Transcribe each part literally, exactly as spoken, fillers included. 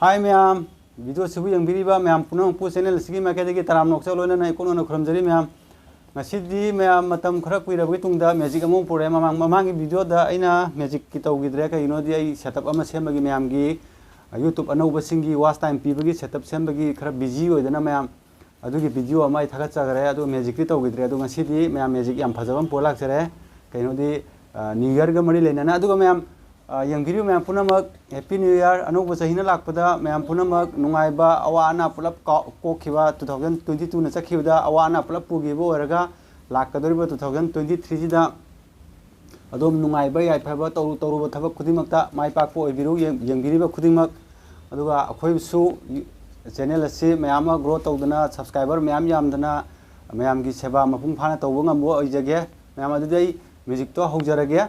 ꯍꯥꯏ ꯃꯌꯥꯝ, ꯚꯤꯗꯤꯑꯣꯁꯤꯕꯨ ꯌꯦꯡꯕꯤꯔꯤꯕ ꯃꯌꯥꯝ ꯄꯨꯝꯅꯃꯛꯄꯨ ꯆꯦꯅꯦꯜ ꯑꯁꯤꯒꯤ ꯃꯥꯏꯀꯩꯗꯒꯤ ꯇꯔꯥꯝꯅ ꯑꯣꯛꯆꯕ ꯂꯣꯏꯅꯅ ꯏꯀꯣꯛ ꯅꯣꯟꯅ ꯈꯨꯔꯨꯝꯖꯔꯤ ꯃꯌꯥꯝ꯫ ꯉꯁꯤꯗꯤ ꯃꯌꯥꯝ ꯃꯇꯝ ꯈꯔ ꯀꯨꯏꯔꯕꯒꯤ ꯇꯨꯡꯗ ꯃꯦꯖꯤꯛ ꯑꯃ ꯄꯨꯔꯛꯑꯦ꯫ ꯃꯃꯥꯡ, ꯃꯃꯥꯡꯒꯤ ꯚꯤꯗꯤꯑꯣꯗ ꯑꯩꯅ ꯃꯦꯖꯤꯛꯀꯤ ꯇꯧꯈꯤꯗ꯭ꯔꯦ, ꯀꯩꯒꯤꯅꯣꯗꯤ ꯑꯩ ꯁꯦꯠꯑꯞ ꯑꯃ ꯁꯦꯝꯕꯒꯤ, ꯃꯌꯥꯝꯒꯤ YouTube ꯑꯅꯧꯕꯁꯤꯡꯒꯤ ꯋꯥꯆ ꯇꯥꯏꯝ ꯄꯤꯕꯒꯤ ꯁꯦꯠꯑꯞ ꯁꯦꯝꯕꯒꯤ ꯈꯔ ꯕꯤꯖꯤ ꯑꯣꯏꯗꯅ ꯃꯌꯥꯝ ꯑꯗꯨꯒꯤ ꯚꯤꯗꯤꯑꯣ ꯑꯃ ꯑꯩ ꯊꯥꯒꯠꯆꯈ꯭ꯔꯦ, ꯑꯗꯨꯒ ꯃꯦꯖꯤꯛꯇꯤ ꯇꯧꯈꯤꯗ꯭ꯔꯦ꯫ ꯑꯗꯣ ꯉꯁꯤꯗꯤ ꯃꯌꯥꯝ ꯃꯦꯖꯤꯛ ꯌꯥꯝ ꯐꯖꯕ ꯑꯃ ꯄꯨꯔ ꯂꯥꯛꯆꯔꯦ꯫ ꯀꯩꯅꯣꯗꯤ, ꯑ, ꯅ꯭ꯌꯨ ꯌꯔꯒ ꯃꯔꯤ ꯂꯩꯅꯅ꯫ ꯑꯗꯨꯒ ꯃꯌꯥꯝ, ꯑ, ꯌꯦꯡꯕꯤꯔꯤꯕ ꯃꯌꯥꯝ ꯄꯨꯝꯅꯃꯛ, ꯍꯦꯄꯤ ꯅ꯭ꯌꯨ ꯌꯔ꯫ ꯑꯅꯧꯕ ꯆꯍꯤꯅ ꯂꯥꯛꯄꯗ ꯃꯌꯥꯝ ꯄꯨꯝꯅꯃꯛ ꯅꯨꯡꯉꯥꯏꯕ, ꯑꯋꯥ ꯑꯅꯥ ꯄꯨꯂꯞ ꯀꯥꯎ-, ꯀꯣꯛꯈꯤꯕ, two thousand twenty twoꯅ ꯆꯠꯈꯤꯕꯗ ꯑꯋꯥ ꯑꯅꯥ ꯄꯨꯂꯞ ꯄꯨꯈꯤꯕ ꯑꯣꯏꯔꯒ ꯂꯥꯛꯀꯗꯧꯔꯤꯕ two thousand twenty threeꯁꯤꯗ ꯑꯗꯣꯝ ꯅꯨꯡꯉꯥꯏꯕ, ꯌꯥꯏꯐꯕ, ꯇꯧꯔꯨ-, ꯇꯧꯔꯨꯕ ꯊꯕꯛ ꯈꯨꯗꯤꯡꯃꯛꯇ ꯃꯥꯏ ꯄꯥꯛꯄ ꯑꯣꯏꯕꯤꯔꯨ, ꯌꯦꯡ-, ꯌꯦꯡꯕꯤꯔꯤꯕ ꯈꯨꯗꯤꯡꯃꯛ꯫ ꯑꯗꯨꯒ ꯑꯩꯈꯣꯏꯕꯨꯁꯨ ꯌꯨ-, ꯆꯦꯅꯦꯜ ꯑꯁꯤ ꯃꯌꯥꯝ ꯑꯃ ꯒ꯭ꯔꯣ ꯇꯧꯗꯅ, ꯁꯕꯁꯀ꯭ꯔꯥꯏꯕꯔ ꯃꯌꯥꯝ ꯌꯥꯝꯗꯅ, ꯃꯌꯥꯝꯒꯤ ꯁꯦꯕꯥ ꯃꯄꯨꯡ ꯐꯥꯅ ꯇꯧꯕ ꯉꯝꯕ ꯑꯣꯏꯖꯒꯦ꯫ ꯃꯌꯥꯝ, ꯑꯗꯨꯗꯤ ꯑꯩ ꯃꯦꯖꯤꯛꯇꯣ ꯍꯧꯖꯔꯒꯦ꯫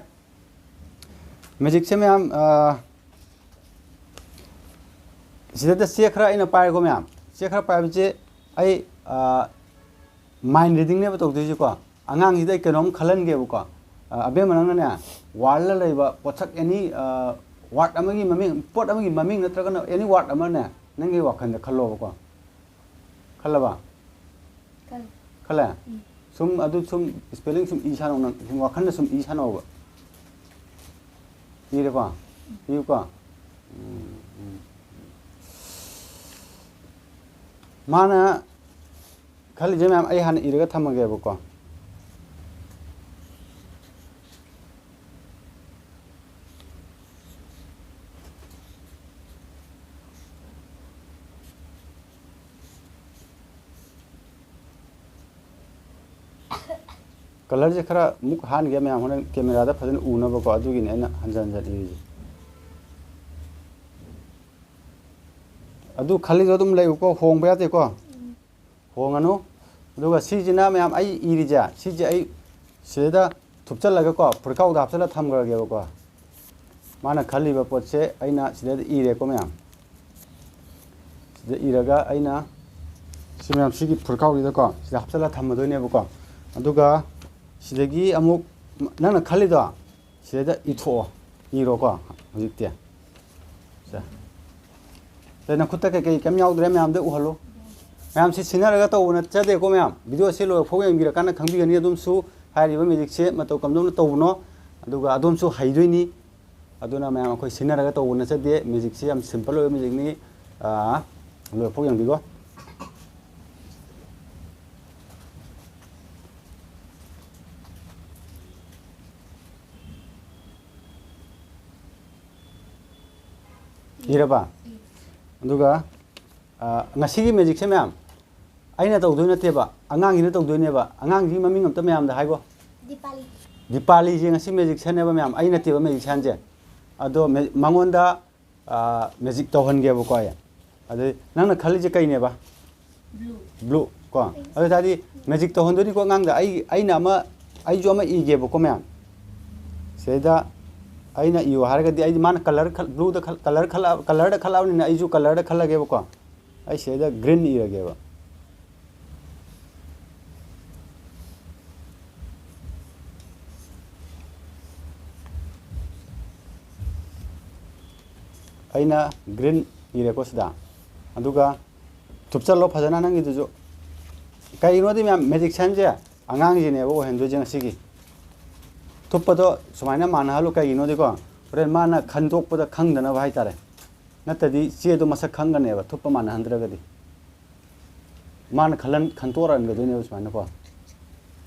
ꯃꯦꯖꯤꯛꯁꯦ ꯃꯌꯥꯝ, ꯑ, ꯁꯤꯗꯩꯗ ꯆꯦ ꯈꯔ ꯑꯩꯅ ꯄꯥꯏꯔꯦꯀꯣ ꯃꯌꯥꯝ꯫ ꯆꯦ ꯈꯔ ꯄꯥꯏꯕꯁꯦ ꯑꯩ, ꯑ, ꯃꯥꯏꯟ ꯔꯤꯗꯤꯡꯅꯦꯕ ꯇꯧꯗꯣꯏꯁꯦꯀꯣ꯫ ꯑꯉꯥꯡꯁꯤꯗ ꯑꯩ ꯀꯩꯅꯣꯝ ꯈꯜꯍꯟꯒꯦꯕꯀꯣ꯫ ꯑ, ꯑꯕꯦꯝꯃ ꯅꯪꯅꯅꯦ, ꯋꯥꯔꯜꯗ ꯂꯩꯕ ꯄꯣꯠꯁꯛ ꯑꯦꯅꯤ, ꯑ, ꯋꯥꯔꯗ ꯑꯃꯒꯤ ꯃꯃꯤꯡ, ꯄꯣꯠ ꯑꯃꯒꯤ ꯃꯃꯤꯡ ꯅꯠꯇ꯭ꯔꯒꯅ ꯑꯦꯅꯤ ꯋꯥꯔꯗ ꯑꯃꯅꯦ, ꯅꯪꯒꯤ ꯋꯥꯈꯜꯗ ꯈꯜꯂꯣꯕꯀꯣ꯫ ꯈꯜꯂꯕ? ꯈꯜꯂꯦ꯫ ꯈꯜꯂꯦ? ꯎꯝ꯫ ꯁꯨꯝ ꯑꯗꯨ ꯁꯨꯝ ꯁ꯭ꯄꯦꯂꯤꯡ ꯁꯨꯝ ꯏ ꯁꯥꯟꯅꯧ ꯅꯪ, ꯁꯨꯝ ꯋꯥꯈꯜꯗ ꯁꯨꯝ ꯏ ꯁꯥꯟꯅꯧꯕ꯫ ꯏꯔꯦꯀꯣ? ꯎꯝ꯫ ꯏꯌꯨꯀꯣ? ꯎꯝ, ꯎꯝ꯫ ꯃꯥꯅ ꯈꯜꯂꯤꯁꯦ ꯃꯌꯥꯝ ꯑꯩ ꯍꯥꯟꯅ ꯏꯔꯒ ꯊꯝꯃꯒꯦꯕꯀꯣ꯫ ꯀꯂꯔꯁꯦ ꯈꯔ ꯑꯃꯨꯛ ꯍꯥꯟꯒꯦ ꯃꯌꯥꯝ, ꯍꯣꯔꯦꯟ ꯀꯦꯃꯦꯔꯥꯗ ꯐꯖꯅ ꯎꯅꯕꯀꯣ, ꯑꯗꯨꯒꯤꯅꯤ ꯑꯩꯅ ꯍꯟꯖꯟ ꯍꯟꯖꯟ ꯏꯔꯤꯁꯦ꯫ ꯑꯗꯨ ꯈꯜꯂꯤꯗꯣ ꯑꯗꯨꯝ ꯂꯩꯌꯨꯀꯣ, ꯍꯣꯡꯕ ꯌꯥꯗꯦꯀꯣ꯫ ꯍꯣꯡꯉꯅꯨ꯫ ꯑꯗꯨꯒ ꯁꯤꯁꯤꯅ ꯃꯌꯥꯝ ꯑꯩ ꯏꯔꯤꯁꯦ, ꯁꯤꯁꯦ ꯑꯩ ꯁꯤꯗꯩꯗ ꯊꯨꯞꯆꯜꯂꯒꯀꯣ, ꯐꯨꯔꯤꯠꯈꯥꯎꯗ ꯍꯥꯞꯆꯜꯂ ꯊꯝꯈ꯭ꯔꯒꯦꯕꯀꯣ꯫ ꯃꯥꯅ ꯈꯜꯂꯤꯕ ꯄꯣꯠꯁꯦ ꯑꯩꯅ ꯁꯤꯗꯩꯗ ꯏꯔꯦꯀꯣ ꯃꯌꯥꯝ꯫ ꯁꯤꯗ ꯏꯔꯒ ꯑꯩꯅ ꯁꯤ ꯃꯌꯥꯝ ꯁꯤꯒꯤ ꯐꯨꯔꯤꯠꯈꯥꯎꯁꯤꯗꯀꯣ, ꯁꯤꯗ ꯍꯥꯞꯆꯜꯂ ꯊꯝꯃꯗꯣꯏꯅꯦꯕꯀꯣ꯫ ꯑꯗꯨꯒ ꯁꯤꯗꯒꯤ ꯑꯃꯨꯛ ꯅꯪꯅ ꯈꯜꯂꯤꯗꯣ ꯁꯤꯗꯩꯗ ꯏꯊꯣꯛꯑꯣ, ꯏꯔꯣꯀꯣ ꯍꯧꯖꯤꯛꯇꯤ꯫ ꯁꯦ꯫ ꯑꯗ ꯅꯈꯨꯠꯇ ꯀꯩꯀꯩ ꯀꯩꯝ ꯌꯥꯎꯗ꯭ꯔꯦ, ꯃꯌꯥꯝꯗ ꯎꯍꯜꯂꯨ꯫ ꯃꯌꯥꯝꯁꯤ ꯁꯤꯟꯅꯔꯒ ꯇꯧꯕ ꯅꯠꯆꯗꯦꯀꯣ ꯃꯌꯥꯝ꯫ ꯚꯤꯗꯤꯑꯣꯁꯤ ꯂꯣꯏꯐꯥꯎ ꯌꯦꯡꯕꯤꯔꯀꯥꯟꯗ ꯈꯪꯕꯤꯒꯅꯤ꯫ ꯑꯗꯣꯝꯁꯨ ꯍꯥꯏꯔꯤꯕ ꯃꯦꯖꯤꯛꯁꯦ ꯃꯇꯧ ꯀꯝꯗꯧꯅ ꯇꯧꯕꯅꯣ, ꯑꯗꯨꯒ ꯑꯗꯣꯝꯁꯨ ꯍꯩꯗꯣꯏꯅꯤ꯫ ꯑꯗꯨꯅ ꯃꯌꯥꯝ ꯑꯩꯈꯣꯏ ꯁꯤꯟꯅꯔꯒ ꯇꯧꯕ ꯅꯠꯆꯗꯦ꯫ ꯃꯦꯖꯤꯛꯁꯤ ꯌꯥꯝ ꯁꯤꯝꯄꯜ ꯑꯣꯏꯕ ꯃꯦꯖꯤꯛꯅꯤ꯫ ꯑꯥ, ꯂꯣꯏꯐꯥꯎ ꯌꯦꯡꯕꯤꯈꯣ꯫ ꯏꯔꯕ? ꯑꯗꯨꯒ, ꯑꯥ, ꯉꯁꯤꯒꯤ ꯃꯦꯖꯤꯛꯁꯦ ꯃꯌꯥꯝ ꯑꯩꯅ ꯇꯧꯗꯣꯏ ꯅꯠꯇꯦꯕ, ꯑꯉꯥꯡꯁꯤꯅ ꯇꯧꯗꯣꯏꯅꯦꯕ꯫ ꯑꯉꯥꯡꯁꯤꯒꯤ ꯃꯃꯤꯡ ꯑꯝꯇ ꯃꯌꯥꯝꯗ ꯍꯥꯏꯒꯣ꯫ ꯗꯤꯄꯥꯂꯤ꯫ ꯗꯤꯄꯥꯂꯤꯁꯦ ꯉꯁꯤ ꯃꯦꯖꯤꯛꯁꯟꯅꯦꯕ ꯃꯌꯥꯝ, ꯑꯩ ꯅꯠꯇꯦꯕ ꯃꯦꯖꯤꯛꯁꯟꯁꯦ꯫ ꯑꯗꯣ ꯃꯦ-, ꯃꯉꯣꯟꯗ, ꯑꯥ, ꯃꯦꯖꯤꯛ ꯇꯧꯍꯟꯒꯦꯕꯀꯣ ꯑꯩ꯫ ꯑꯗꯩ ꯅꯪꯅ ꯈꯜꯂꯤꯁꯦ ꯀꯩꯅꯦꯕ? ꯕ꯭ꯂꯨ꯫ ꯕ꯭ꯂꯨ ꯀꯣ꯫ ꯑꯗꯨ ꯑꯣꯏ ꯇꯥꯔꯗꯤ ꯃꯦꯖꯤꯛ ꯇꯧꯍꯟꯗꯣꯏꯅꯤꯀꯣ ꯑꯉꯥꯡꯗ꯫ ꯑꯩ, ꯑꯩꯅ ꯑꯃ, ꯑꯩꯁꯨ ꯑꯃ ꯏꯒꯦꯕꯀꯣ ꯃꯌꯥꯝ꯫ ꯁꯤꯗꯩꯗ ꯑꯩꯅ ꯏꯌꯣ ꯍꯥꯏꯔꯒꯗꯤ ꯑꯩꯗꯤ ꯃꯥꯅ ꯀꯂꯔ ꯈꯜ-, ꯕ꯭ꯂꯨꯗ ꯈꯜ-, ꯀꯂꯔ ꯈꯜꯂꯛꯑ-, ꯀꯂꯔꯗ ꯈꯜꯂꯛꯑꯕꯅꯤꯅ ꯑꯩꯁꯨ ꯀꯂꯔꯗ ꯈꯜꯂꯒꯦꯕꯀꯣ꯫ ꯑꯩ ꯁꯤꯗꯩꯗ ꯒ꯭ꯔꯤꯟ ꯏꯔꯒꯦꯕ꯫ ꯑꯩꯅ ꯒ꯭ꯔꯤꯟ ꯏꯔꯦꯀꯣ ꯁꯤꯗ꯫ ꯑꯗꯨꯒ ꯊꯨꯞꯆꯜꯂꯣ ꯐꯖꯅ ꯅꯪꯒꯤꯗꯨꯁꯨ꯫ ꯀꯩꯒꯤꯅꯣꯗꯤ ꯃꯌꯥꯝ ꯃꯦꯖꯤꯛꯁꯤꯌꯥꯟꯁꯦ ꯑꯉꯥꯡꯁꯤꯅꯦꯕ ꯑꯣꯏꯍꯟꯗꯣꯏꯁꯦ ꯉꯁꯤꯒꯤ꯫ ꯊꯨꯞꯄꯗꯣ ꯁꯨꯃꯥꯏꯅ ꯃꯥꯟꯅꯍꯜꯂꯨ꯫ ꯀꯩꯒꯤꯅꯣꯗꯤꯀꯣ, ꯍꯣꯔꯦꯟ ꯃꯥꯅ ꯈꯟꯗꯣꯛꯄꯗ ꯈꯪꯗꯅꯕ ꯍꯥꯏꯇꯥꯔꯦ꯫ ꯅꯠꯇꯗꯤ ꯆꯦꯗꯣ ꯃꯁꯛ ꯈꯪꯒꯅꯦꯕ, ꯊꯨꯞꯄ ꯃꯥꯟꯅꯍꯟꯗ꯭ꯔꯒꯗꯤ꯫ ꯃꯥꯅ ꯈꯜꯍꯟ-, ꯈꯟꯇꯣꯔꯛꯍꯟꯒꯗꯣꯏꯅꯦꯕ ꯁꯨꯃꯥꯏꯅꯀꯣ꯫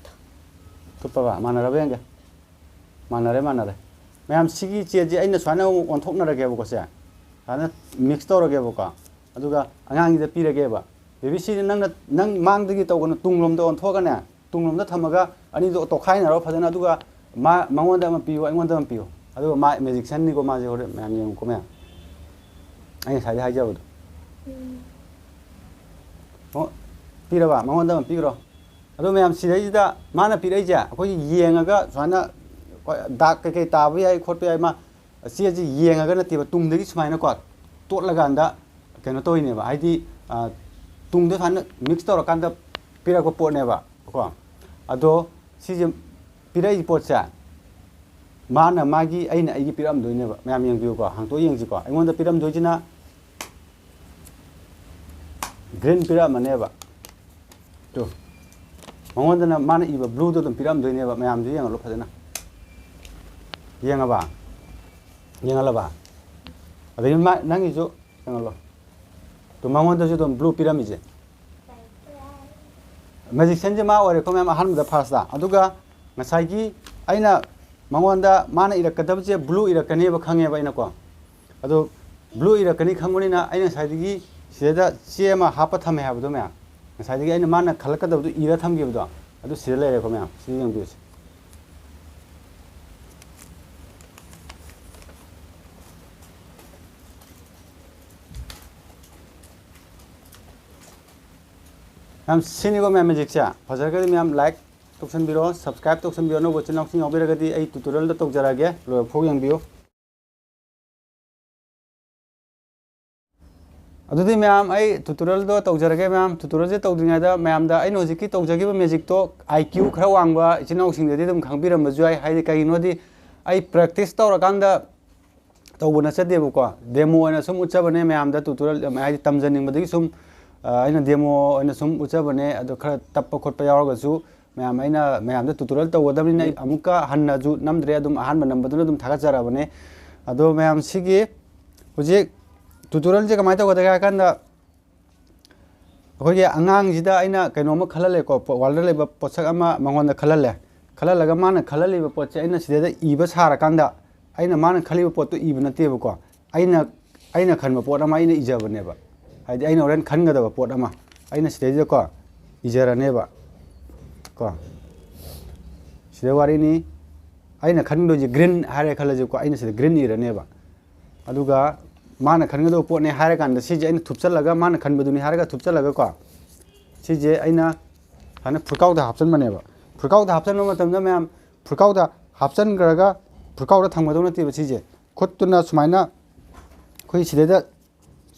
ꯊꯨꯞꯄꯕ? ꯃꯥꯟꯅꯔꯕ ꯌꯦꯡꯒꯦ꯫ ꯃꯥꯟꯅꯔꯦ, ꯃꯥꯟꯅꯔꯦ꯫ ꯃꯌꯥꯝ, ꯁꯤꯒꯤ ꯆꯦꯁꯦ ꯑꯩꯅ ꯁꯨꯃꯥꯏꯅ ꯑꯃꯨꯛ ꯑꯣꯟꯊꯣꯛꯅꯔꯒꯦꯕꯀꯣ ꯁꯦ꯫ ꯁꯨꯃꯥꯏꯅ ꯃꯤꯛꯁ ꯇꯧꯔꯒꯦꯕꯀꯣ꯫ ꯑꯗꯨꯒ ꯑꯉꯥꯡꯁꯤꯗ ꯄꯤꯔꯒꯦꯕ꯫ ꯕꯦꯕꯤ, ꯁꯤꯗꯤ ꯅꯪꯅ, ꯅꯪ ꯃꯥꯡꯗꯒꯤ ꯇꯧꯒꯅꯨ, ꯇꯨꯡꯂꯣꯝꯗ ꯑꯣꯟꯊꯣꯛꯑꯒꯅꯦ, ꯇꯨꯡꯂꯣꯝꯗ ꯊꯝꯃꯒ ꯑꯅꯤꯗꯣ ꯇꯣꯈꯥꯏꯅꯔꯣ ꯐꯖꯅ, ꯑꯗꯨꯒ ꯃꯥ, ꯃꯉꯣꯟꯗ ꯑꯃ ꯄꯤꯌꯨ, ꯑꯩꯉꯣꯟꯗ ꯑꯃ ꯄꯤꯌꯨ꯫ ꯑꯗꯨꯒ ꯃꯥ ꯃꯦꯖꯤꯛꯁꯟꯅꯤꯀꯣ ꯃꯥꯁꯦ, ꯍꯣꯔꯦꯟ ꯃꯌꯥꯝ ꯌꯦꯡꯉꯨꯀꯣ ꯃꯌꯥꯝ꯫ ꯑꯩ ꯉꯁꯥꯏꯗꯩ ꯍꯥꯏꯖꯕꯗꯣ꯫ ꯎꯝ꯫ ꯑꯣ, ꯄꯤꯔꯕ? ꯃꯉꯣꯟꯗ ꯑꯃ ꯄꯤꯈ꯭ꯔꯣ꯫ ꯑꯗꯣ ꯃꯌꯥꯝ, ꯁꯤꯗꯩꯁꯤꯗ ꯃꯥꯅ ꯄꯤꯔꯛꯏꯁꯦ ꯑꯩꯈꯣꯏꯒꯤ ꯌꯦꯡꯉꯒ ꯁꯨꯃꯥꯏꯅ ꯗꯥꯛ ꯀꯩꯀꯩ ꯇꯥꯕ ꯌꯥꯏ ꯈꯣꯠꯄ ꯌꯥꯏ, ꯃꯥ ꯆꯦꯁꯦ ꯌꯦꯡꯉꯒ ꯅꯠꯇꯦꯕ, ꯇꯨꯡꯗꯒꯤ ꯁꯨꯃꯥꯏꯅꯀꯣ ꯇꯣꯠꯂꯀꯥꯟꯗ ꯀꯩꯅꯣ ꯇꯧꯔꯤꯅꯦꯕ, ꯍꯥꯏꯗꯤ, ꯑ, ꯇꯨꯡꯗ ꯁꯨꯃꯥꯏꯅ ꯃꯤꯛꯁ ꯇꯧꯔꯀꯥꯟꯗ ꯄꯤꯔꯛꯄ ꯄꯣꯠꯅꯦꯕ ꯀꯣ꯫ ꯑꯗꯣ ꯁꯤꯁꯦ ꯄꯤꯔꯛꯏ ꯄꯣꯠꯁꯦ ꯃꯥꯅ ꯃꯥꯒꯤ, ꯑꯩꯅ ꯑꯩꯒꯤ ꯄꯤꯔꯛꯑꯝꯗꯣꯏꯅꯦꯕ꯫ ꯃꯌꯥꯝ ꯌꯦꯡꯕꯤꯌꯨꯀꯣ, ꯍꯥꯡꯇꯣꯛꯑ ꯌꯦꯡꯁꯤꯀꯣ꯫ ꯑꯩꯉꯣꯟꯗ ꯄꯤꯔꯝꯗꯣꯏꯁꯤꯅ ꯒ꯭ꯔꯤꯟ ꯄꯤꯔꯛꯑꯝꯃꯅꯦꯕ꯫ ꯇꯨ, ꯃꯉꯣꯟꯗꯅ ꯃꯥꯅ ꯏꯕ ꯕ꯭ꯂꯨꯗꯣ ꯑꯗꯨꯝ ꯄꯤꯔꯛꯑꯝꯗꯣꯏꯅꯦꯕ꯫ ꯃꯌꯥꯝꯁꯨ ꯌꯦꯡꯍꯜꯂꯣ ꯐꯖꯅ꯫ ꯌꯦꯡꯉꯕ? ꯌꯦꯡꯍꯜꯂꯕ? ꯑꯗꯒꯤ ꯃꯥ, ꯅꯪꯒꯤꯁꯨ ꯌꯦꯡꯍꯜꯂꯣ꯫ ꯇꯨ, ꯃꯉꯣꯟꯗꯁꯨ ꯑꯗꯨꯝ ꯕ꯭ꯂꯨ ꯄꯤꯔꯝꯃꯤꯁꯦ꯫ ꯃꯦꯖꯤꯁꯤꯌꯟꯁꯦ ꯃꯥ ꯑꯣꯏꯔꯦꯀꯣ ꯃꯌꯥꯝ, ꯑꯍꯥꯟꯕꯗ ꯐꯥꯔꯁꯇ꯫ ꯑꯗꯨꯒ ꯉꯁꯥꯏꯒꯤ ꯑꯩꯅ ꯃꯉꯣꯟꯗ ꯃꯥꯅ ꯏꯔꯛꯀꯗꯕꯁꯦ ꯕ꯭ꯂꯨ ꯏꯔꯛꯀꯅꯦꯕ ꯈꯪꯉꯦꯕ ꯑꯩꯅꯀꯣ꯫ ꯑꯗꯣ ꯕ꯭ꯂꯨ ꯏꯔꯛꯀꯅꯤ ꯈꯪꯕꯅꯤꯅ ꯑꯩꯅ ꯉꯁꯥꯏꯗꯒꯤ ꯁꯤꯗꯩꯗ ꯆꯦ ꯑꯃ ꯍꯥꯞꯄ ꯊꯝꯃꯦ ꯍꯥꯏꯕꯗꯣ ꯃꯌꯥꯝ, ꯉꯁꯥꯏꯗꯒꯤ ꯑꯩꯅ ꯃꯥꯅ ꯈꯜꯂꯛꯀꯗꯕꯗꯣ ꯏꯔ ꯊꯝꯈꯤꯕꯗꯣ, ꯑꯗꯨ ꯁꯤꯗ ꯂꯩꯔꯦꯀꯣ ꯃꯌꯥꯝ꯫ ꯁꯤꯗ ꯌꯦꯡꯕꯤꯌꯨꯁꯦ꯫ ꯃꯌꯥꯝ, ꯁꯤꯅꯤꯀꯣ ꯃꯌꯥꯝ ꯃꯦꯖꯤꯛꯁꯦ꯫ ꯐꯖꯔꯒꯗꯤ ꯃꯌꯥꯝ ꯂꯥꯏꯛ ꯇꯧꯁꯟꯕꯤꯔꯣ, ꯁꯕꯁꯀ꯭ꯔꯥꯏꯕ ꯇꯧꯁꯟꯕꯤꯔꯣ꯫ ꯑꯅꯧꯕ ꯏꯆꯤꯟ ꯏꯅꯥꯎꯁꯤꯡ ꯌꯥꯎꯕꯤꯔꯒꯗꯤ ꯑꯩ ꯇ꯭ꯌꯨꯇꯣꯔꯤꯌꯦꯜꯗ ꯇꯧꯖꯔꯛꯑꯒꯦ, ꯂꯣꯏꯕ ꯐꯥꯎ ꯌꯦꯡꯕꯤꯌꯨ꯫ ꯑꯗꯨꯗꯤ ꯃꯌꯥꯝ, ꯑꯩ ꯇ꯭ꯌꯨꯇꯣꯔꯤꯌꯦꯜꯗꯣ ꯇꯧꯖꯔꯒꯦ ꯃꯌꯥꯝ꯫ ꯇ꯭ꯌꯨꯇꯣꯔꯤꯌꯦꯜꯁꯦ ꯇꯧꯗ꯭ꯔꯤꯉꯩꯗ ꯃꯌꯥꯝꯗ ꯑꯩꯅ ꯍꯧꯖꯤꯛꯀꯤ ꯇꯧꯖꯈꯤꯕ ꯃꯦꯖꯤꯛꯇꯣ ꯑꯥꯏ ꯀ꯭ꯌꯨ ꯈꯔ ꯋꯥꯡꯕ ꯏꯆꯤꯟ ꯏꯅꯥꯎꯁꯤꯡꯗꯗꯤ ꯑꯗꯨꯝ ꯈꯪꯕꯤꯔꯝꯕꯁꯨ ꯌꯥꯏ꯫ ꯍꯥꯏꯗꯤ ꯀꯩꯒꯤꯅꯣꯗꯤ ꯑꯩ ꯄ꯭ꯔꯦꯛꯇꯤꯁ ꯇꯧꯔꯀꯥꯟꯗ ꯇꯧꯕ ꯅꯠꯆꯗꯦꯕꯀꯣ, ꯗꯦꯃꯣ ꯑꯣꯏꯅ ꯁꯨꯝ ꯎꯠꯆꯕꯅꯦ ꯃꯌꯥꯝꯗ꯫ ꯇ꯭ꯌꯨꯇꯣꯔꯤꯌꯦꯜ ꯍꯥꯏꯗꯤ ꯇꯝꯖꯅꯤꯡꯕꯗꯒꯤ ꯁꯨꯝ, ꯑ, ꯑꯩꯅ ꯗꯦꯃꯣ ꯑꯣꯏꯅ ꯁꯨꯝ ꯎꯠꯆꯕꯅꯦ꯫ ꯑꯗꯣ ꯈꯔ ꯇꯞꯄ ꯈꯣꯠꯄ ꯌꯥꯎꯔꯒꯁꯨ ꯃꯌꯥꯝ, ꯑꯩꯅ ꯃꯌꯥꯝꯗ ꯇ꯭ꯌꯨꯇꯣꯔꯤꯌꯦꯜ ꯇꯧꯒꯗꯕꯅꯤꯅ ꯑꯩ ꯑꯃꯨꯛꯀ ꯍꯟꯅꯁꯨ ꯅꯝꯗ꯭ꯔꯦ, ꯑꯗꯨꯝ ꯑꯍꯥꯟꯕ ꯅꯝꯕꯗꯨꯅ ꯑꯗꯨꯝ ꯊꯥꯒꯠꯆꯔꯕꯅꯦ꯫ ꯑꯗꯣ ꯃꯌꯥꯝ, ꯁꯤꯒꯤ ꯍꯧꯖꯤꯛ ꯇ꯭ꯌꯨꯇꯣꯔꯤꯌꯦꯜꯁꯦ ꯀꯃꯥꯏꯅ ꯇꯧꯒꯗꯒꯦ ꯍꯥꯏ ꯀꯥꯟꯗ, ꯑꯩꯈꯣꯏꯒꯤ ꯑꯉꯥꯡꯁꯤꯗ ꯑꯩꯅ ꯀꯩꯅꯣꯝꯃ ꯈꯜꯍꯜꯂꯦꯀꯣ, ꯄꯣ-, ꯋꯥꯔꯜꯗ ꯂꯩꯕ ꯄꯣꯠꯁꯛ ꯑꯃ ꯃꯉꯣꯟꯗ ꯈꯜꯍꯜꯂꯦ꯫ ꯈꯜꯍꯜꯂꯒ ꯃꯥꯅ ꯈꯜꯍꯜꯂꯤꯕ ꯄꯣꯠꯁꯦ ꯑꯩꯅ ꯁꯤꯗꯩꯗ ꯏꯕ ꯁꯥꯔꯀꯥꯟꯗ, ꯑꯩꯅ ꯃꯥꯅ ꯈꯜꯂꯤꯕ ꯄꯣꯠꯇꯣ ꯏꯕ ꯅꯠꯇꯦꯕꯀꯣ, ꯑꯩꯅ, ꯑꯩꯅ ꯈꯟꯕ ꯄꯣꯠ ꯑꯃ ꯑꯩꯅ ꯏꯖꯕꯅꯦꯕ꯫ ꯍꯥꯏꯗꯤ ꯑꯩꯅ ꯍꯣꯔꯦꯟ ꯈꯟꯒꯗꯕ ꯄꯣꯠ ꯑꯃ ꯑꯩꯅ ꯁꯤꯗꯩꯗꯀꯣ ꯏꯖꯔꯅꯦꯕ꯫ ꯀꯣ, ꯁꯤꯗ ꯋꯥꯔꯤꯅꯤ꯫ ꯑꯩꯅ ꯈꯟꯗꯣꯏꯁꯦ ꯒ꯭ꯔꯤꯟ ꯍꯥꯏꯔꯦ ꯈꯜꯂꯁꯦꯀꯣ, ꯑꯩꯅ ꯁꯤꯗ ꯒ꯭ꯔꯤꯟ ꯏꯔꯅꯦꯕ꯫ ꯑꯗꯨꯒ ꯃꯥꯅ ꯈꯟꯒꯗꯕ ꯄꯣꯠꯅꯦ ꯍꯥꯏꯔꯀꯥꯟꯗ ꯁꯤꯁꯦ ꯑꯩꯅ ꯊꯨꯞꯆꯜꯂꯒ, ꯃꯥꯅ ꯈꯟꯕꯗꯨꯅꯤ ꯍꯥꯏꯔꯒ ꯊꯨꯞꯆꯜꯂꯒꯀꯣ, ꯁꯤꯁꯦ ꯑꯩꯅ ꯁꯨꯃꯥꯏꯅ ꯐꯨꯔꯤꯠꯀꯥꯎꯗ ꯍꯥꯞꯆꯟꯕꯅꯦꯕ꯫ ꯐꯨꯔꯤꯠꯀꯥꯎꯗ ꯍꯥꯞꯆꯟꯕ ꯃꯇꯝꯗ ꯃꯌꯥꯝ, ꯐꯨꯔꯤꯠꯀꯥꯎꯗ ꯍꯥꯞꯆꯟꯈ꯭ꯔꯒ ꯐꯨꯔꯤꯠꯀꯥꯎꯗ ꯊꯝꯒꯗꯧ ꯅꯠꯇꯦꯕ꯫ ꯁꯤꯁꯦ ꯈꯨꯠꯇꯨꯅ ꯁꯨꯃꯥꯏꯅ ꯑꯩꯈꯣꯏ ꯁꯤꯗꯩꯗ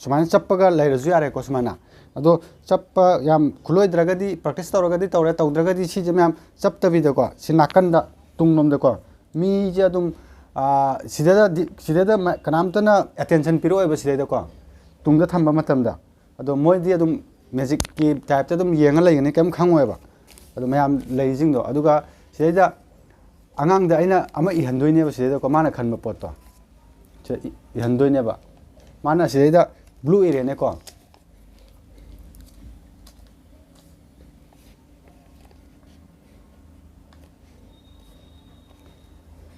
ꯁꯨꯃꯥꯏꯅ ꯆꯞꯄꯒ ꯂꯩꯔꯁꯨ ꯌꯥꯔꯦꯀꯣ ꯁꯨꯃꯥꯏꯅ꯫ ꯑꯗꯣ ꯆꯞꯄ ꯌꯥꯝ ꯈꯨꯠꯂꯣꯏꯗ꯭ꯔꯒꯗꯤ, ꯄ꯭ꯔꯦꯛꯇꯤꯁ ꯇꯧꯔꯒꯗꯤ ꯇꯧꯔꯦ, ꯇꯧꯗ꯭ꯔꯒꯗꯤ ꯁꯤꯁꯦ ꯃꯌꯥꯝ ꯆꯞꯇꯕꯤꯗꯀꯣ, ꯁꯤ ꯅꯥꯀꯟꯗ ꯇꯨꯡꯂꯣꯝꯗꯀꯣ, ꯃꯤꯁꯦ ꯑꯗꯨꯝ, ꯑꯥ, ꯁꯤꯗꯗꯤ, ꯁꯤꯗꯩꯗ ꯃ-, ꯀꯅꯥꯝꯇꯅ ꯑꯦꯇꯦꯟꯁꯟ ꯄꯤꯔꯛꯑꯣꯏꯕ ꯁꯤꯗꯩꯗꯀꯣ, ꯇꯨꯡꯗ ꯊꯝꯕ ꯃꯇꯝꯗ꯫ ꯑꯗꯣ ꯃꯣꯏꯗꯤ ꯑꯗꯨꯝ ꯃꯦꯖꯤꯛꯀꯤ ꯇꯥꯏꯞꯇ ꯑꯗꯨꯝ ꯌꯦꯡꯉ ꯂꯩꯒꯅꯤ, ꯀꯩꯝ ꯈꯪꯉꯣꯏꯕ꯫ ꯑꯗꯣ ꯃꯌꯥꯝ ꯂꯩꯔꯤꯁꯤꯡꯗꯣ, ꯑꯗꯨꯒ ꯁꯤꯗꯩꯗ ꯑꯉꯥꯡꯗ ꯑꯩꯅ ꯑꯃ ꯏꯍꯟꯗꯣꯏꯅꯦꯕ, ꯁꯤꯗꯩꯗꯀꯣ ꯃꯥꯅ ꯈꯟꯕ ꯄꯣꯠꯇꯣ꯫ ꯁꯦ ꯏ-, ꯏꯍꯟꯗꯣꯏꯅꯦꯕ꯫ ꯃꯥꯅ ꯁꯤꯗꯩꯗ ꯕ꯭ꯂꯨ ꯏꯔꯦꯅꯦꯀꯣ꯫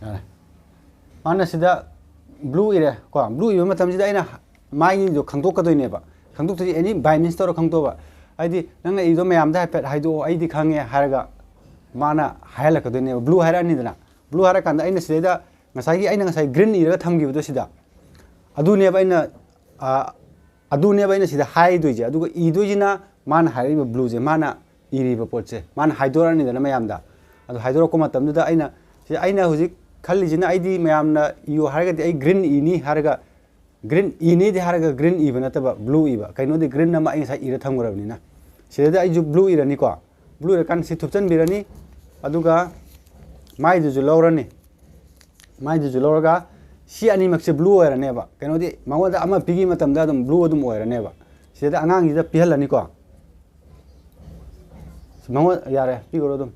ꯌꯥꯔꯦ꯫ ꯃꯥꯅ ꯁꯤꯗ ꯕ꯭ꯂꯨ ꯏꯔꯦ ꯀꯣ꯫ ꯕ꯭ꯂꯨ ꯏꯕ ꯃꯇꯝꯁꯤꯗ ꯑꯩꯅ ꯃꯥꯒꯤꯗꯣ ꯈꯪꯗꯣꯛꯀꯗꯣꯏꯅꯦꯕ꯫ ꯈꯪꯗꯣꯛꯇꯣꯏꯁꯦ ꯑꯦꯅꯤ ꯕꯥꯏ ꯃꯤꯟꯁ ꯇꯧꯔ ꯈꯪꯗꯣꯛꯑꯕ꯫ ꯍꯥꯏꯗꯤ, "ꯅꯪꯅ ꯏꯗꯣ ꯃꯌꯥꯝꯗ ꯍꯥꯏꯐꯦꯠ ꯍꯥꯏꯗꯣꯛꯑꯣ, ꯑꯩꯗꯤ ꯈꯪꯉꯦ" ꯍꯥꯏꯔꯒ ꯃꯥꯅ ꯍꯥꯏꯍꯜꯂꯛꯀꯗꯣꯏꯅꯦꯕ꯫ ꯕ꯭ꯂꯨ ꯍꯥꯏꯔꯛꯑꯅꯤꯗꯅ꯫ ꯕ꯭ꯂꯨ ꯍꯥꯏꯔꯀꯥꯟꯗ ꯑꯩꯅ ꯁꯤꯗꯩꯗ ꯉꯁꯥꯏꯒꯤ, ꯑꯩꯅ ꯉꯁꯥꯏ ꯒ꯭ꯔꯤꯟ ꯏꯔꯒ ꯊꯝꯈꯤꯕꯗꯣ ꯁꯤꯗ, ꯑꯗꯨꯅꯦꯕ ꯑꯩꯅ, ꯑ, ꯑꯗꯨꯅꯦꯕ ꯑꯩꯅ ꯁꯤꯗ ꯍꯥꯏꯗꯣꯏꯁꯦ꯫ ꯑꯗꯨꯒ ꯏꯗꯣꯏꯁꯤꯅ ꯃꯥꯅ ꯍꯥꯏꯔꯛꯏꯕ ꯕ꯭ꯂꯨꯁꯦ, ꯃꯥꯅ ꯏꯔꯤꯕ ꯄꯣꯠꯁꯦ ꯃꯥꯅ ꯍꯥꯏꯗꯣꯔꯛꯑꯅꯤꯗꯅ ꯃꯌꯥꯝꯗ꯫ ꯑꯗꯨ ꯍꯥꯏꯗꯣꯔꯛꯄ ꯃꯇꯝꯗꯨꯗ ꯑꯩꯅ, ꯁꯤ ꯑꯩꯅ ꯍꯧꯖꯤꯛ ꯈꯜꯂꯤꯁꯤꯅ, ꯑꯩꯗꯤ ꯃꯌꯥꯝꯅ ꯏꯌꯨ ꯍꯥꯏꯔꯒꯗꯤ ꯑꯩ ꯒ꯭ꯔꯤꯟ ꯏꯅꯤ ꯍꯥꯏꯔꯒ, ꯒ꯭ꯔꯤꯟ ꯏꯅꯤꯗꯤ ꯍꯥꯏꯔꯒ ꯒ꯭ꯔꯤꯟ ꯏꯕ ꯅꯠꯇꯕ ꯕ꯭ꯂꯨ ꯏꯕ꯫ ꯀꯩꯅꯣꯗꯤ ꯒ꯭ꯔꯤꯟ ꯑꯃ ꯑꯩ ꯉꯁꯥꯏ ꯏꯔ ꯊꯝꯈ꯭ꯔꯕꯅꯤꯅ꯫ ꯁꯤꯗꯩꯗ ꯑꯩꯁꯨ ꯕ꯭ꯂꯨ ꯏꯔꯅꯤꯀꯣ꯫ ꯕ꯭ꯂꯨ ꯏꯔꯀꯥꯟꯗ ꯁꯤ ꯊꯨꯞꯆꯟꯕꯤꯔꯅꯤ꯫ ꯑꯗꯨꯒ ꯃꯥꯏꯗꯨꯁꯨ ꯂꯧꯔꯅꯤ꯫ ꯃꯥꯏꯗꯨꯁꯨ ꯂꯧꯔꯒ ꯁꯤ ꯑꯅꯤꯃꯛꯁꯦ ꯕ꯭ꯂꯨ ꯑꯣꯏꯔꯅꯦꯕ꯫ ꯀꯩꯅꯣꯗꯤ ꯃꯉꯣꯟꯗ ꯑꯃ ꯄꯤꯈꯤꯕ ꯃꯇꯝꯗ ꯑꯗꯨꯝ ꯕ꯭ꯂꯨ ꯑꯗꯨꯝ ꯑꯣꯏꯔꯅꯦꯕ꯫ ꯁꯤꯗ ꯑꯉꯥꯡꯁꯤꯗ ꯄꯤꯍꯜꯂꯅꯤꯀꯣ꯫ ꯃꯉꯣꯟ-, ꯌꯥꯔꯦ, ꯄꯤꯈ꯭ꯔꯣ ꯑꯗꯨꯝ꯫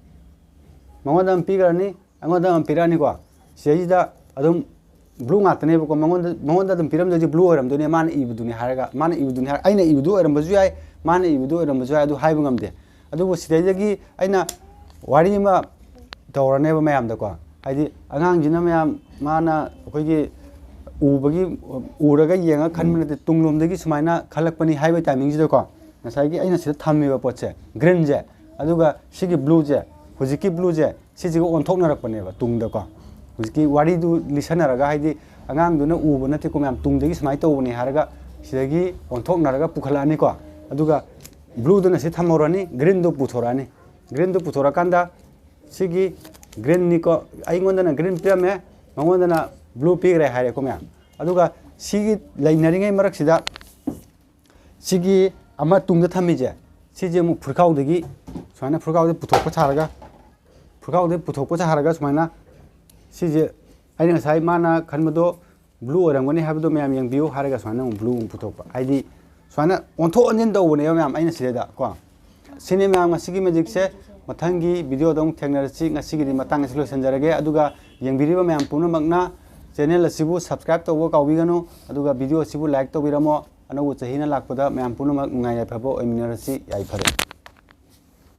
ꯃꯉꯣꯟꯗ ꯑꯃ ꯄꯤꯈ꯭ꯔꯅꯤ, ꯑꯩꯉꯣꯟꯗ ꯑꯃ ꯄꯤꯔꯛꯑꯅꯤꯀꯣ꯫ ꯁꯤꯗꯩꯁꯤꯗ ꯑꯗꯨꯝ ꯕ꯭ꯂꯨ ꯉꯥꯛꯇꯅꯦꯕꯀꯣ꯫ ꯃꯉꯣꯟꯗ, ꯃꯉꯣꯟꯗ ꯑꯗꯨꯝ ꯄꯤꯔꯝꯗꯣꯏꯁꯦ ꯕ꯭ꯂꯨ ꯑꯣꯏꯔꯝꯗꯣꯏꯅꯦ, ꯃꯥꯅ ꯏꯕꯗꯨꯅꯦ ꯍꯥꯏꯔꯒ, ꯃꯥꯅ ꯏꯕꯗꯨꯅꯦ ꯍꯥꯏꯔꯒ, ꯑꯩꯅ ꯏꯕꯗꯨ ꯑꯣꯏꯔꯝꯕꯁꯨ ꯌꯥꯏ, ꯃꯥꯅ ꯏꯕꯗꯨ ꯑꯣꯏꯔꯝꯕꯁꯨ ꯌꯥꯏ, ꯑꯗꯨ ꯍꯥꯏꯕ ꯉꯝꯗꯦ꯫ ꯑꯗꯨꯕꯨ ꯁꯤꯗꯩꯗꯒꯤ ꯑꯩꯅ ꯋꯥꯔꯤ ꯑꯃ ꯇꯧꯔꯅꯦꯕ ꯃꯌꯥꯝꯗꯀꯣ꯫ ꯍꯥꯏꯗꯤ, ꯑꯉꯥꯡꯁꯤꯅ ꯃꯌꯥꯝ, ꯃꯥꯅ ꯑꯩꯈꯣꯏꯒꯤ ꯎꯕꯒꯤ, ꯎꯔꯒ ꯌꯦꯡꯉ ꯈꯟꯕ ꯅꯠꯇꯦ, ꯇꯨꯡꯂꯣꯝꯗꯒꯤ ꯁꯨꯃꯥꯏꯅ ꯈꯜꯂꯛꯄꯅꯤ ꯍꯥꯏꯕꯒꯤ ꯇꯥꯏꯃꯤꯡꯁꯤꯗꯀꯣ, ꯉꯁꯥꯏꯒꯤ ꯑꯩꯅ ꯁꯤꯗ ꯊꯝꯃꯤꯕ ꯄꯣꯠꯁꯦ, ꯒ꯭ꯔꯤꯟꯁꯦ, ꯑꯗꯨꯒ ꯁꯤꯒꯤ ꯕ꯭ꯂꯨꯁꯦ, ꯍꯧꯖꯤꯛꯀꯤ ꯕ꯭ꯂꯨꯁꯦ, ꯁꯤꯁꯤꯒ ꯑꯣꯟꯊꯣꯛꯅꯔꯛꯄꯅꯦꯕ ꯇꯨꯡꯗꯀꯣ꯫ ꯍꯧꯖꯤꯛꯀꯤ ꯋꯥꯔꯤꯗꯨ ꯂꯤꯁꯟꯅꯔꯒ, ꯍꯥꯏꯗꯤ, ꯑꯉꯥꯡꯗꯨꯅ ꯎꯕ ꯅꯠꯇꯦꯀꯣ ꯃꯌꯥꯝ, ꯇꯨꯡꯗꯒꯤ ꯁꯨꯃꯥꯏꯅ ꯇꯧꯕꯅꯦ ꯍꯥꯏꯔꯒ ꯁꯤꯗꯒꯤ ꯑꯣꯟꯊꯣꯛꯅꯔꯒ ꯄꯨꯈꯠꯂꯛꯑꯅꯤꯀꯣ꯫ ꯑꯗꯨꯒ ꯕ꯭ꯂꯨꯗꯨꯅ ꯁꯤ ꯊꯝꯍꯧꯔꯅꯤ, ꯒ꯭ꯔꯤꯟꯗꯨ ꯄꯨꯊꯣꯔꯛꯑꯅꯤ꯫ ꯒ꯭ꯔꯤꯟꯗꯨ ꯄꯨꯊꯣꯔꯛꯑꯀꯥꯟꯗ ꯁꯤꯒꯤ ꯒ꯭ꯔꯤꯟꯅꯤꯀꯣ, ꯑꯩꯉꯣꯟꯗꯅ ꯒ꯭ꯔꯤꯟ ꯄꯤꯔꯝꯃꯦ, ꯃꯉꯣꯟꯗꯅ ꯕ꯭ꯂꯨ ꯄꯤꯈ꯭ꯔꯦ ꯍꯥꯏꯔꯦꯀꯣ ꯃꯌꯥꯝ꯫ ꯑꯗꯨꯒ ꯁꯤꯒꯤ ꯂꯩꯅꯔꯤꯉꯩ ꯃꯔꯛꯁꯤꯗ ꯁꯤꯒꯤ ꯑꯃ ꯇꯨꯡꯗ ꯊꯝꯃꯤꯁꯦ, ꯁꯤꯁꯦ ꯑꯃꯨꯛ ꯐꯨꯔꯤꯈꯥꯎꯗꯒꯤ ꯁꯨꯃꯥꯏꯅ ꯐꯨꯔꯤꯈꯥꯎꯗ ꯄꯨꯊꯣꯛꯄ ꯁꯥꯔꯒ, ꯐꯨꯔꯤꯈꯥꯎꯗꯒꯤ ꯄꯨꯊꯣꯛꯄ ꯁꯥꯔꯒ ꯁꯨꯃꯥꯏꯅ ꯁꯤꯁꯦ, ꯑꯩꯅ ꯉꯁꯥꯏ ꯃꯥꯅ ꯈꯟꯕꯗꯣ ꯕ꯭ꯂꯨ ꯑꯣꯏꯔꯝꯒꯅꯤ ꯍꯥꯏꯕꯗꯣ ꯃꯌꯥꯝ ꯌꯦꯡꯕꯤꯌꯨ ꯍꯥꯏꯔꯒ ꯁꯨꯃꯥꯏꯅ ꯑꯃꯨꯛ ꯕ꯭ꯂꯨ ꯑꯃꯨꯛ ꯄꯨꯊꯣꯛꯄ꯫ ꯍꯥꯏꯗꯤ, ꯁꯨꯃꯥꯏꯅ ꯑꯣꯟꯊꯣꯛ ꯑꯣꯟꯁꯤꯟ ꯇꯧꯕꯅꯦꯕ ꯃꯌꯥꯝ ꯑꯩꯅ ꯁꯤꯗꯩꯗ ꯀꯣ꯫ ꯁꯤꯅꯤ ꯃꯌꯥꯝ ꯉꯁꯤꯒꯤ magicꯁꯦ꯫ ꯃꯊꯪꯒꯤ videoꯗ ꯑꯃꯨꯛ ꯊꯦꯡꯅꯔꯁꯤ꯫ ꯉꯁꯤꯒꯤꯗꯤ ꯃꯇꯥꯡ ꯑꯁꯤ ꯂꯣꯏꯁꯤꯟꯖꯔꯒꯦ꯫ ꯑꯗꯨꯒ ꯌꯦꯡꯕꯤꯔꯤꯕ ꯃꯌꯥꯝ ꯄꯨꯝꯅꯃꯛꯅ channel ꯑꯁꯤꯕꯨ subscribe ꯇꯧꯕ ꯀꯥꯎꯕꯤꯒꯅꯨ꯫ ꯑꯗꯨꯒ video ꯑꯁꯤꯕꯨ like ꯇꯧꯕꯤꯔꯝꯃꯣ꯫ ꯑꯅꯧꯕ ꯆꯍꯤꯅ ꯂꯥꯛꯄꯗ ꯃꯌꯥꯝ ꯄꯨꯝꯅꯃꯛ ꯅꯨꯡꯉꯥꯏ ꯌꯥꯏꯐꯕ ꯑꯣꯏꯃꯤꯟꯅꯔꯁꯤ꯫ ꯌꯥꯏꯐꯔꯦ꯫